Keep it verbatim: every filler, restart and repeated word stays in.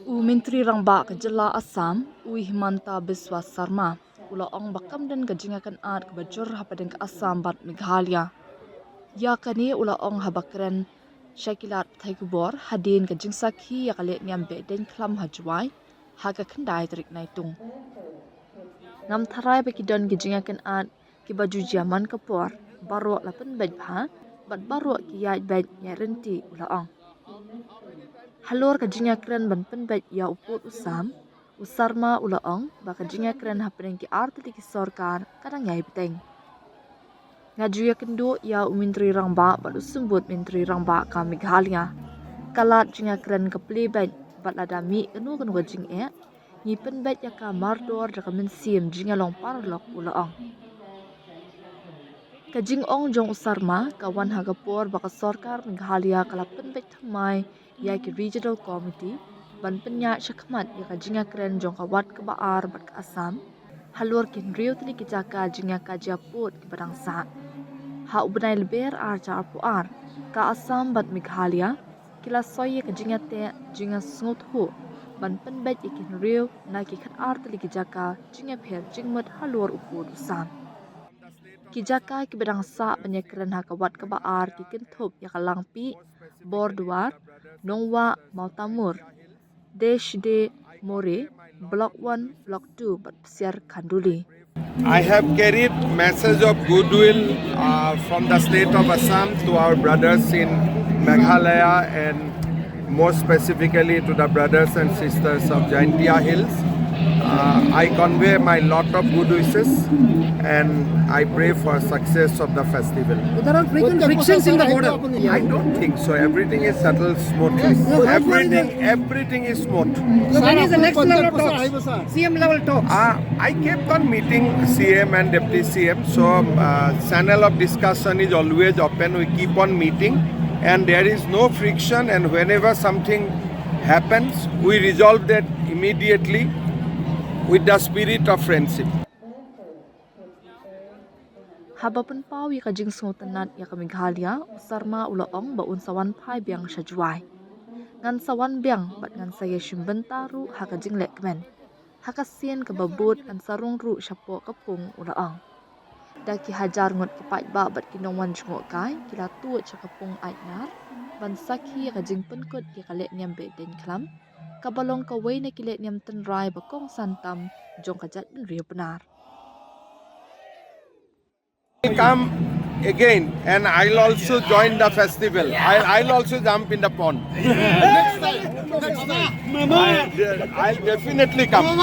U Myntri Rangbah ka jylla Assam, u Himanta Biswa Sarma, u la ong ba kam don ka jingïakynad kaba jur hapdeng ka Assam bad Meghalaya. Ïa kane u la ong haba kren sha ki lad pathai khubor hadien ka jingsakhi ïa ka lehniam behdeiñ khlam ha Jowai ha ka khyndai tarik Naitung. Ngam tharai ba ki don ki jingïakynad kiba ju jia man ka por, baroh la pynbeit bha bad baroh ki ïaid beit ïaid ryntih, u la ong. Halor ka jingïakren ban pynbeit ïa u pud u sam, u Sarma u la ong ba ka jingïakren hapdeng ki ar tylli ki sorkar ka dang ïai bteng. Nga ju ïakynduh ïa u Myntri Rangbah bad u Symbud Myntri Rangbah ka Meghalaya. Ka lad jingïakren ka plie beit bad lada mih kano kano ka jingeh, ngi pynbeit ïa ka mardor da ka mynsiem jingïalong paralok, u la ong. Ka jingong jong u Sarma ka wan ha ka por ba ka sorkar Meghalaya ka la pynbeit thymmai ïa ki Regional Committee ban pynïaid shakhmat ïa ka jingïakren jong ka wat kaba ar bad ka Assam halor ki hynriew tylli ki jaka jingïakajia pud kiba dang sah. Ha u bnai Lber arhajar arphew ar, ka Assam bad Meghalaya ki la soi ïa ka jingïateh jingïasngewthuh ban pynbeit ïa ki hynriew na ki khatar tylli ki jaka jingïapher jingmut halor u pud u sam. Ki jaka kiba dang sah ban ïakren ha ka wat kaba ar ki kynthup ïa ka Langpih, Borduar, Nongwah, Mawtamur, Deshde, Moreh, Block one, Block two bad Psiar Khanduli. I have carried message of goodwill uh, from the state of Assam to our brothers in Meghalaya and more specifically to the brothers and sisters of Jaintia Hills. Uh, I convey my lot of good wishes and I pray for success of the festival. There are frequent frictions in the border. I don't think so. Everything is settled smoothly. Everything, everything is smooth. So when is the next level of talks? C M level talks. Uh, I kept on meeting C M and Deputy C M. So uh, channel of discussion is always open. We keep on meeting, and there is no friction. And whenever something happens, we resolve that immediately with the spirit of friendship. Haba pynpaw ïa ka jingsngewtynnad ïa ka Meghalaya, u Sarma u la ong ba un sa wan phai biang sha Jowai. Ngan sa wan biang bad ngan sa ïashimbynta ruh ha ka jingleh kmen. Ha ka sien kaba bud ngan sa rung ruh shapoh ka pung, u la ong. Da ki hajar ngut ki paidbah bad ki nongwan jngohkai ki la tuid sha ka pung Aitnar ban sakhi ïa ka jingpynkut ïa ka lehniam behdeiñ khlam, kaba long kawei na ki lehniam tynrai ba kongsan tam jong ka jaitbynriew Pnar. Come again, and I'll also join the festival. I'll, I'll also jump in the pond. Next time, next time. I'll, I'll definitely come.